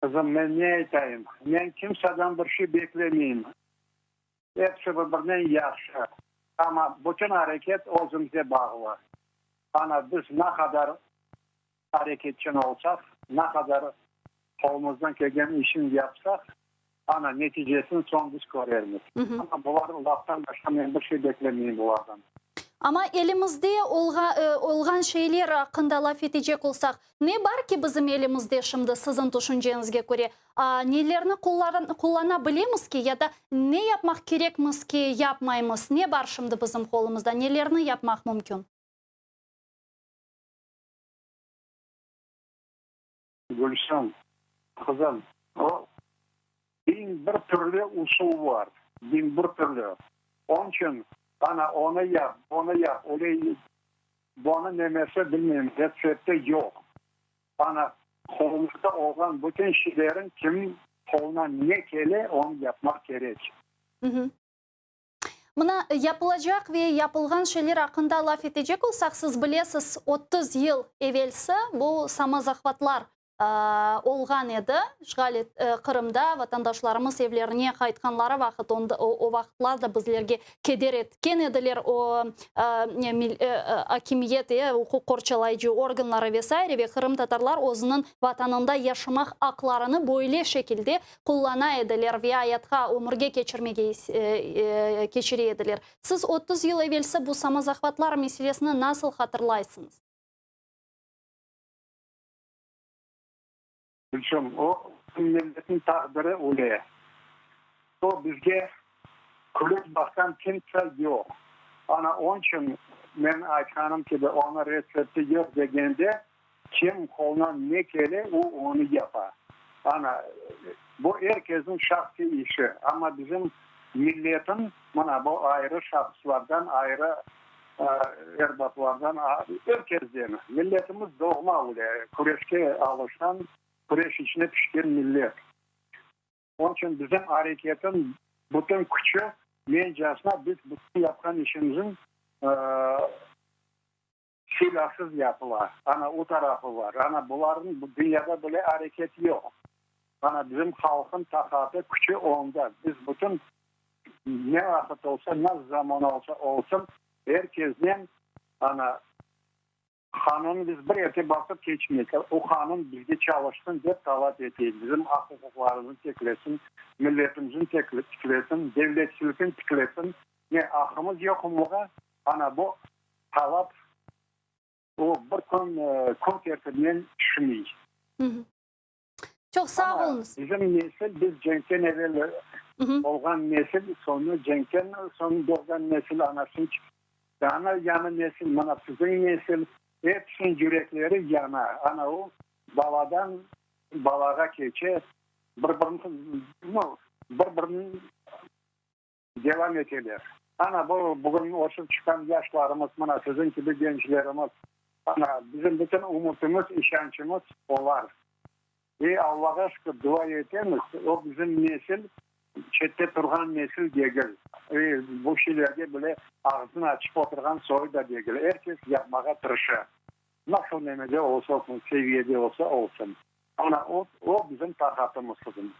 Qızım, men ne aytayım? Men kimseden bir şey beklemeyim. Episi bir-birinen yahşı. Amma bütün areket özümizge bağlı. Ana, biz ne qadar areketçen olsaq, ne qadar qolumızdan kelgen işni yapsaq, ana, neticesini soñ biz körermiz. Amma bular laftan başqa men bir şey beklemeyim bulardan. Amma elimizde olğan şeyler aqqında laf etecek olsaq, ne bar ki bizim elimizde şimdi, siziñ tüşünceñizge köre? Nelerni qullana bilemiz ki, ya da ne yapmaq kerekmiz ki, yapmaymız? Ne bar şimdi bizim qolumızda, nelerni yapmaq mümkün? Gülsüm, qızım, o, 1001 türlü usul bar, 1001 türlü. Onıñ içün, ana, onı yap, bunı yap, öyle, bunı nemesi, bilmeyim, retsepti yoq. Ana, qolumızda olğan bütün şeylerin kim qoluna ne kele, onı yapmaq kerek. Mına, yapılacaq ve yapılğan şeyler aqqında laf etecek olsaq, siz bilesiz, 30 yıl evelsi bu samozahvatlar olğan edi, işğal Qırımda vatandaşlarımız evlerine qaytqanları vaqıt, o vaqıtlar da bizlerge keder etken ediler o akimiyet, uquq qorçalayıcı organları ve saire, ve qırımtatarlar özüniñ vatanında yaşamaq aqlarını böyle şekilde qullana ediler ve ayatqa, ömürge keçirmege keçire ediler. Siz 30 yıl evelsi bu samozahvatlar meselesini nasıl hatırlaysıñız? Gülsüm, o milletniñ taqdiri öyle. O bizge külüp baqqan kimse yoq. Ana, onıñ içün men aytqanım kibi, onıñ retsepti yoq degende, Kim qolundan ne kele, o onı yapa. Ana, bu er kesniñ şahsiy işi, amma bizim milletin, mına bu ayrı şahıslardan, ayrı erbaplardan, er kesden, milletimiz doğma öyle, küreşke alışqan, küreş içine pişken millet. Onıñ içün bizim areketin bütün küçü, mencasına, biz bütün yapqan işimizin Silâsız yapıla. Ana o tarafı bar. Ana bularnıñ bu dünyada böyle areket yoq. Ana bizim halqın taqatı, küçü onda. Biz bütün ne vaqıt olsa, nasıl zaman olsa olsun, er kesnen ana qanunı biz bir erte basıp keçmeyik. O qanun bizge çalışsın dep talap eteyik. Bizim aq-uquqlarımıznı tiklesin, milletimizni tiklesin, devletçilikni tiklesin. Ne aqımız yoqmı buğa? Ana bu talap o bir kün kün tertibinen tüşmey. Çoq sağ oluñız. Bizim nesil, biz cenkten evel olğan nesil, soñu cenkten soñ doğğan nesil, ana şimdi yana yañı nesil, mına siziñ nesil, episiniñ yürekleri yana. Ana o baladan balağa keçe, bir-birini, bir-birini Devam eteler. Ana, bu bugün ösip çıqqan yaşlarımız, mına siziñ kibi gençlerimiz, ana, bizim bütün ümütimiz, işançımız olar. Ve Allağa şükür, dua etemiz, o bizim nesil çette turğan nesil degil, ve bu şeylerge bile ağzını açıp oturğan soyu da degil. Er kes yapmağa tırışa. Nasıl nemede olsa olsun, seviyede olsa olsun. Ana, o, o bizim taqatımız, qızım.